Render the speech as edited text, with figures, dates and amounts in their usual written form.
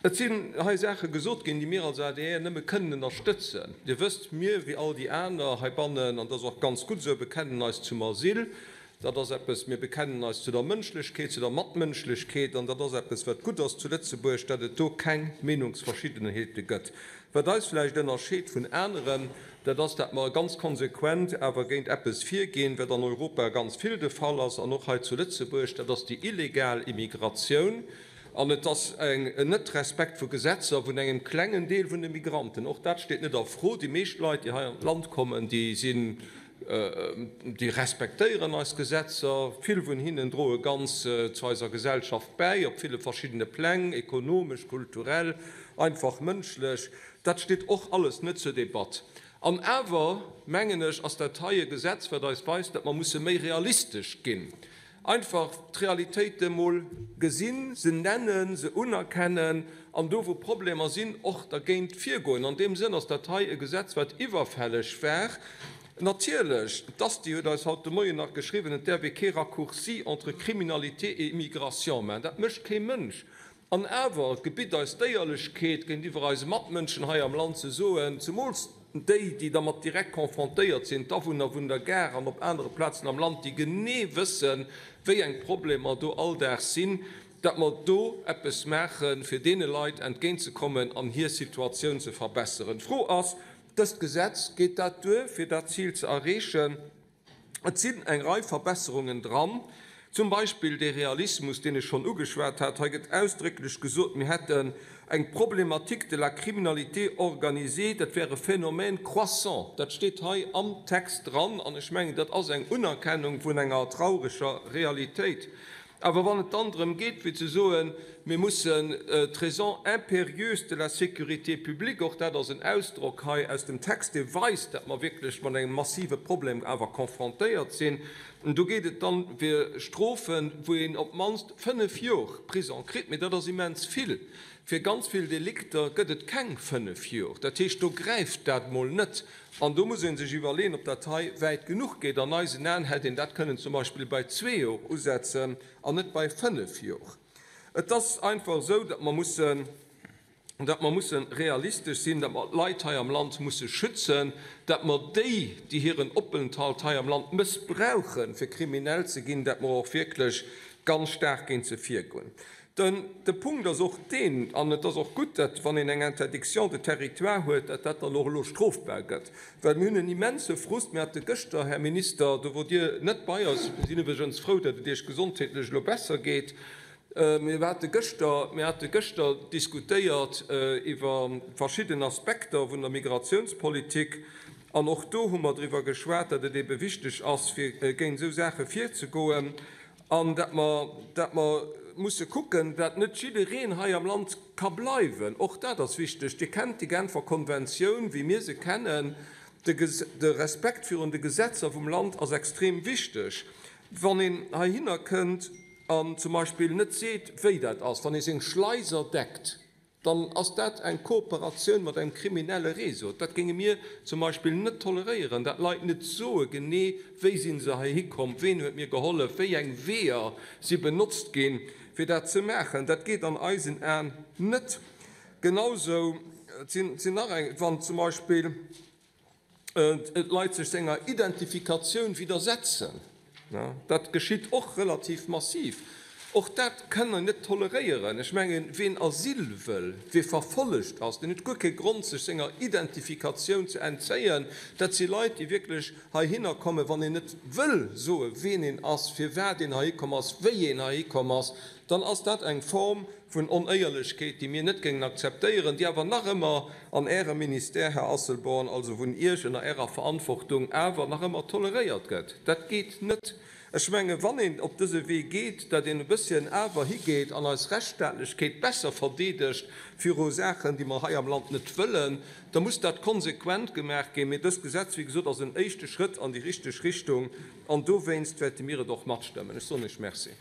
Et sinn hei Saache gesot ginn, déi mir als adr nëmme kënnen ënnerstëtzen. Dir wësst, mir, wéi all déi aner heibannen, an dat ass och ganz gutt esou, bekennen eis zum Asyl. Dat ass eppes, mir bekennen eis zu der Mënschlechkeet, zu der Matmënschlechkeet, an dat ass eppes, wat gutt ass zu Lëtzebuerg, datt et do keng Meenungsverschiddenheete gëtt. Wat eis vläicht ënnerscheet vun aneren, dat ass, datt mer ganz konsequent awer géint eppes virginn, wat an Europa ganz vill de Fall ass an och hei zu Lëtzebuerg, dat ass déi illegal Immigratioun. An et ass en Net-Respekt vu Gesetzer vun engem klengen Deel vun de Migranten. Och dat steet net a Fro. Déi meescht Leit, déi hei an d'Land kommen, déi sinn, déi respektéieren eis Gesetzer. Vill vun hinnen droe ganz zu eiser Gesellschaft bäi, op ville verschiddene Pläng, ekonomesch, kulturell, einfach mënschlech. Dat steet och alles net zur Debatt. An awer, mengen ech, ass dat hei e Gesetz, wat eis weist, datt mer musse méi realistesch ginn. Einfach d'Realitéite mol gesinn, se nennen, se unerkennen an do wou Problemer sinn, och dergéint virgoen. An deem Sënn ass dat hei e Gesetz, wat iwwerfälleg war. Natierlech, d'ASTI huet eis haut de Moien nach geschriwwen, et däerf ee kee Raccourci entre criminalité et immigration maachen. Dat mécht kee Mënsch. An awer gebitt eis d'Éierlechkeet géintiwwer eise Matmënschen hei am Land ze soen, zemools déi, déi dermat direkt confrontéiert sinn, d'Awunner vun der Gare an op anere Plazen am Land, déi genee wëssen, wéi eng Problemer do all Dag sinn, datt mer do eppes maachen, fir deene Leit entgéintzekommen an hir Situatioun ze verbesseren. D'Fro ass, Dëst Gesetz, geet dat duer, fir dat Zil ze erreechen? Et sinn eng Rei Verbesserungen dran, zum Beispill dee Realismus, deen ech schonn ugeschwat hat. Hei gëtt ausdrécklech gesot, mir hätten eng Problématique de la criminalité organisée, dat wär e Phénomène croissant. Dat steet hei am Text dran an ech mengen, dat ass eng Unerkennung vun enger traureger Realitéit. Awer wann et dann drëm geet, fir ze soen, mir mussen d'Raisons impérieuses de la sécurité publique, och dat ass en Ausdrock hei aus dem Text, dee weist, datt mer wierklech mat engem massive Problem awer confrontéiert sinn, do geet et dann fir Strofen, wou een op d'mannst fënnf Jor Prison kritt. Mee dat ass immens vill. Fir ganz vill Delikter gëtt et keng fënnf Jor. Dat heescht, do gräift dat mol net. An do muss ee sech iwwerleeën, ob dat hei wäit genuch geet. An eisen Aen hätt een dat kënnen zum Beispill bei zwee Jor usetzen an net bei fënnef Jor. Et ass einfach esou, datt mer mussen, datt mer musse realistesch sinn, datt mer d'Leit hei am Land musse schützen, datt mer déi, déi hiren Openthalt hei am Land mëssbrauchen, fir kriminell ze ginn, datt mer och wierklech ganz staark géint se virgoen. Den de Punkt ass och deen, an et ass och gutt, datt, wann een eng Interdiction de territoire huet, datt dat dann och elo strofbar gëtt, well mir hunn en immense Frust. Mir hate gëschter, Här Minister, do wor Dir net bei eis, mir sinn iwwregens frou, datt et Iech gesondheetlech elo besser geet, mir hate gëschter, mir hate gëschter diskutéiert iwwer verschidden Aspekter vun der Migrationspolitik an och do hu mer driwwer geschwat, datt et ebe wichteg ass, fir géint esou Saache virzegoen. An datt mer, datt mer musse kucken, datt net jiddereen hei am Land ka bleiwen, och dat ass wichteg. Dir kennt déi Genfer Konventioun, wéi mir se kennen. De, de Respekt virun de Gesetzer vum Land ass extrem wichteg. Wann een heihinner kënnt an zum Beispill net seet, wéi dat ass, wann ee seng Schleiser deckt, dann ass dat eng Kooperatioun mat engem kriminelle Réseau. Dat géinge mir zum Beispill net toleréieren, dat Leit net soe genee, wéi si se heihi komm, ween huet mir gehollef, wéi eng Weeër si benotzt ginn, fir dat ze maachen. Dat geet an eisen Aen net. Genausou sinn nach eng, wann zum Beispill d'Leit sech senger Identifikatioun widdersetzen. Dat geschitt och relativ massiv. Och dat kënn een net toleréieren. Ech mengen, ween Asyl wëll, wee verfollegt ass, deen huet guer kee Grond, sech senger Identifikatioun ze entzéien. Dat si Leit, déi wierklech heihinner kommen, wann een net wëll soen, ween een ass, firwat een heihikomm ass, wéi een heihikomm ass, dann ass dat eng Form vun Onéierlechkeet, déi mir net géingen akzeptéieren, déi awer nach ëmmer an Ärem Ministère, Här Asselborn, also vun Iech, ënner Ärer Verantwortung awer nach ëmmer toleréiert gëtt. Dat geet net. Ech mengen, wann een op dëse Wee geet, datt een e bësschen awer higeet an eis Rechtsstaatlechkeet besser verdeedegt viru Saachen, déi mer hei am Land net wëllen, da muss dat konsequent gemaach ginn. Mee dëst Gesetz, wéi gesot, ass en éischte Schrëtt an déi richteg Richtung an dowéinst wäerte mir et och matstëmmen. Ech soen Iech Merci.